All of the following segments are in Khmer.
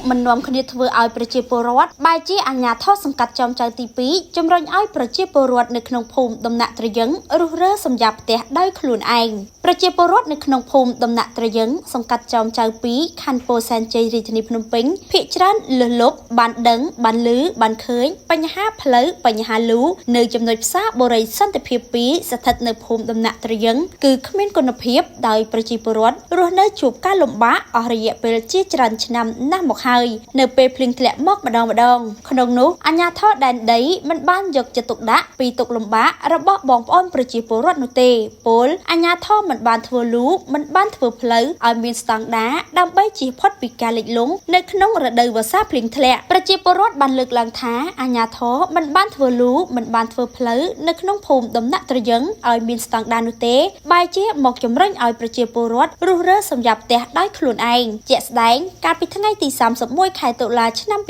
មិននាំគ្នាធ្វើឲ្យប្រជាពលរដ្ឋបែរជាអាជ្ញាធរសង្កាត់ចោមចៅទី2ជំរុញឲ្យប្រជាពលរដ្ឋនៅក្នុងភូមិដំណាក់ត្រយឹងរុះរើសម្យាផ្ទះដោយខ្លួនឯងប្រជាពលរដ្ឋនៅក្នុងភូមិដំណាក់ត្រយឹងសង្កាត់ចោមចៅ2ខណ្ឌពោធិ៍សែនជ័យរាជធានីភ្នំពេញភាគច្រើនលើសលប់បានដឹងបានឮបានឃើញបញ្ហាផ្លូវបញ្ហាលូនៅចំណុចផ្សារបុរីសន្តិភាព2ស្ថិតនៅភូមិដំណាក់ត្រយឹងគឺគ្មានគុណភាពដោយប្រជាពលរដ្ឋរស់នៅជួបការលំបាកអស់រយៈពេលជាច្រើនឆ្នាំណាស់មកហើយនៅពេលភ្លៀងធ្លាក់មកម្ដងម្ដងក្នុងនោះអាជ្ញាធរដែនដីមិនបានយកចិត្តទុកដាក់ពីទុក្ខលំបាករបស់បងប្អូនប្រជាពលរដ្ឋនោះទេពោលអាជ្ញាធរមិនបានធ្វើលូមិនបានធ្វើផ្លូវឲ្យមានស្តង់ដារដើម្បីជៀសផុតពីការលិចលង់នៅក្នុងរដូវវស្សាភ្លៀងធ្លាក់ប្រជាពលរដ្ឋបានលើកឡើងថាអាជ្ញាធរមិនបានធ្វើលូមិនបានធ្វើផ្លូវនៅក្នុងភូមិដំណាក់ត្រយឹងឲ្យមានស្តង់ដារនោះទេបែរជាមកជំរុញឲ្យប្រជាពលរដ្ឋរុះរើសម្យាផ្ទះដោយខ្លួនឯងជាក់ស្ដែងកាលពីថ្ងៃទី31ខែតុលាឆ្នាំ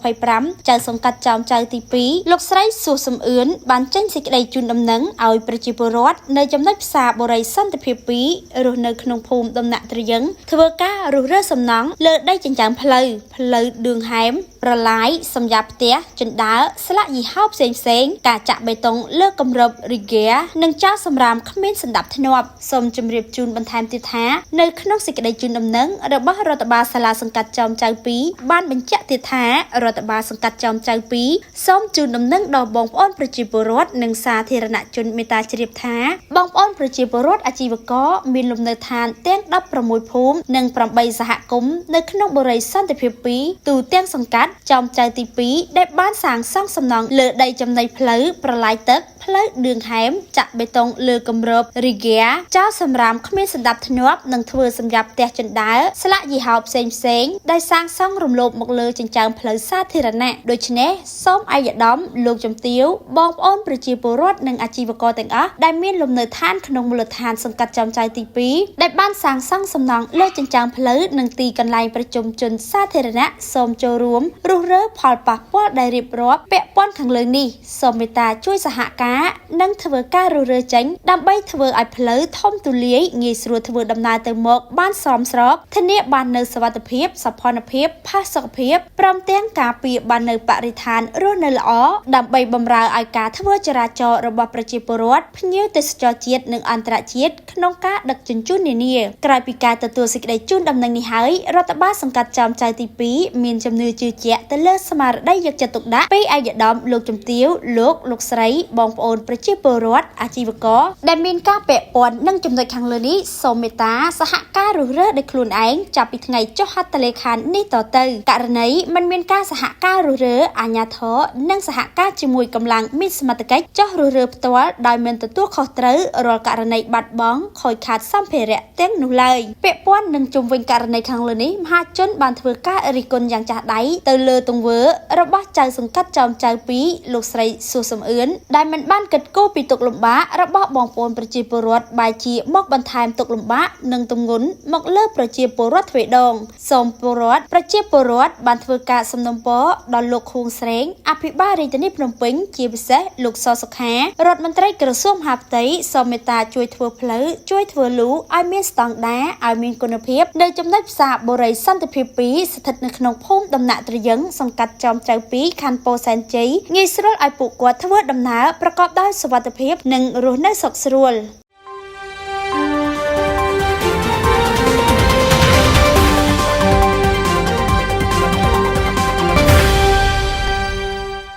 2025ចៅសង្កាត់ចោមចៅទី2លោកស្រីសួសសំអឿនបានចេញសេចក្តីជូនដំណឹងឲ្យប្រជាពលរដ្ឋនៅចំណុចផ្សារបុរីសន្តិភាព2រស់នៅក្នុងភូមិដំណាក់ត្រយឹងធ្វើការរុះរើសំណង់លើដីចិញ្ចើមផ្លូវផ្លូវឌឿងហែមប្រឡាយសម្យាផ្ទះជណ្ដើរស្លាកយីហោផ្សេងផ្សេងការចាក់បេតុងលើគម្របរីហ្គានិងចោលសម្រាមគ្មានសណ្ដាប់ធ្នាប់សូមជម្រាបជូនបន្ថែមទៀតថានៅក្នុងសេចក្តីជូនដំណឹងរបស់រដ្ឋបាលសាលាសង្កាត់ចោមចៅ2បានបញ្ជាក់ទៀតថារដ្ឋបាលសង្កាត់ចោមចៅ2សូមជូនដំណឹងដល់បងប្អូនប្រជាពលរដ្ឋនិងសាធារណជនមេត្តាជ្រាបថាបងប្អូនប្រជាពលរដ្ឋអាជីវករមានលំនៅឋានទាំង16ភូមិនិង8សហគមន៍នៅក្នុងបុរីសន្តិភាព2ទូទាំងសង្កាត់ចោមចៅទី2ដែលបានសាងសង់សំណង់លើដីចំណីផ្លូវប្រឡាយទឹកផ្លូវឌឿងហែមចាក់បេតុងលើគម្របរីហ្គាចោលសម្រាមគ្មានសណ្ដាប់ធ្នាប់និងធ្វើសម្រាប់ផ្ទះជណ្ដើរស្លាកយីហោផ្សេងផ្សេងដែលសាងសង់រំលោភមកលើចិញ្ចើមផ្លូវសាធារណៈដូច្នេះសូមឯកឧត្តមលោកជំទាវបងប្អូនប្រជាពលរដ្ឋនិងអាជីវករទាំងអស់ដែលមានលំនៅឋានក្នុងមូលដ្ឋានសង្កាត់ចោមចៅទី2ដែលបានសាងសង់សំណង់លើចិញ្ចើមផ្លូវនិងទីកន្លែងប្រជុំជនសាធារណៈសូមចូលរួមរុះរើផលប៉ះពាល់ដែលរៀបរាប់ពាក់ព័ន្ធខាងលើនេះសូមមេត្តាជួយសហការនិងធ្វើការរុះរើចេញដើម្បីធ្វើឲ្យផ្លូវធំទូលាយងាយស្រួលធ្វើដំណើរទៅមកបានសមស្របធានាបាននូវសុវត្ថិភាពសោភ័ណភាពផាសុកភាពព្រមទាំងការពារបាននូវបរិស្ថានរស់នៅល្អដើម្បីបម្រើឲ្យការធ្វើចរាចរណ៍របស់ប្រជាពលរដ្ឋភ្ញៀវទេសចរជាតិនិងអន្តរជាតិក្នុងការដឹកជញ្ជូននានាក្រោយពីការទទួលសេចក្តីជូនដំណឹងនេះហើយរដ្ឋបាលសង្កាត់ចោមចៅទី2មានជំនឿជឿជាក់ទៅលើស្មារតីយកចិត្តទុកដាក់ពីឯកឧត្តមលោកជំទាវលោកលោកស្រីបងប្អូនប្រជាពលរដ្ឋអាជីវករដែលមានការពាក់ព័ន្ធនឹងចំណុចខាងលើនេះសូមមេត្តាសហការរុះរើដោយខ្លួនឯងចាប់ពីថ្ងៃចុះហត្ថលេខានេះតទៅករណីមិនមានការសហការរុះរើអាជ្ញាធរនិងសហការជាមួយកម្លាំងមានសមត្ថកិច្ចចុះរុះរើផ្ទាល់ដោយមិនទទួលខុសត្រូវរាល់ករណីបាត់បង់ខូចខាតសម្ភារៈទាំងនោះឡើយពាក់ព័ន្ធនឹងជុំវិញករណីខាងលើនេះមហាជនបានធ្វើការរិះគន់យ៉ាងចាស់ដៃទៅលើទង្វើរបស់ចៅសង្កាត់ចោមចៅ2លោកស្រីសួសសំអឿនដែលមិនបានគិតគូរពីទុក្ខលំបាករបស់បងប្អូនប្រជាពលរដ្ឋបែរជាមកបន្ថែមទុក្ខលំបាកនិងទម្ងន់មកលើប្រជាពលរដ្ឋទ្វេដងសូមពលរដ្ឋប្រជាពលរដ្ឋបានធ្វើការសំណូមពរដល់លោកខួងស្រេងអភិបាលរាជធានីភ្នំពេញជាពិសេសលោកសសុខារដ្ឋមន្ត្រីក្រសួងមហាផ្ទៃសូមមេត្តាជួយធ្វើផ្លូវជួយធ្វើលូឲ្យមានស្តង់ដារឲ្យមានគុណភាពនៅចំណុចផ្សារបុរីសន្តិភាព2ស្ថិតនៅក្នុងភូមិដំណាក់ត្រយឹងសង្កាត់ចោមចៅ2ខណ្ឌពោធិ៍សែនជ័យងាយស្រួលឲ្យពួកគាត់ធ្វើដំណើរប្រកបដោយសុវត្ថិភាពនិងរស់នៅសុខស្រួល។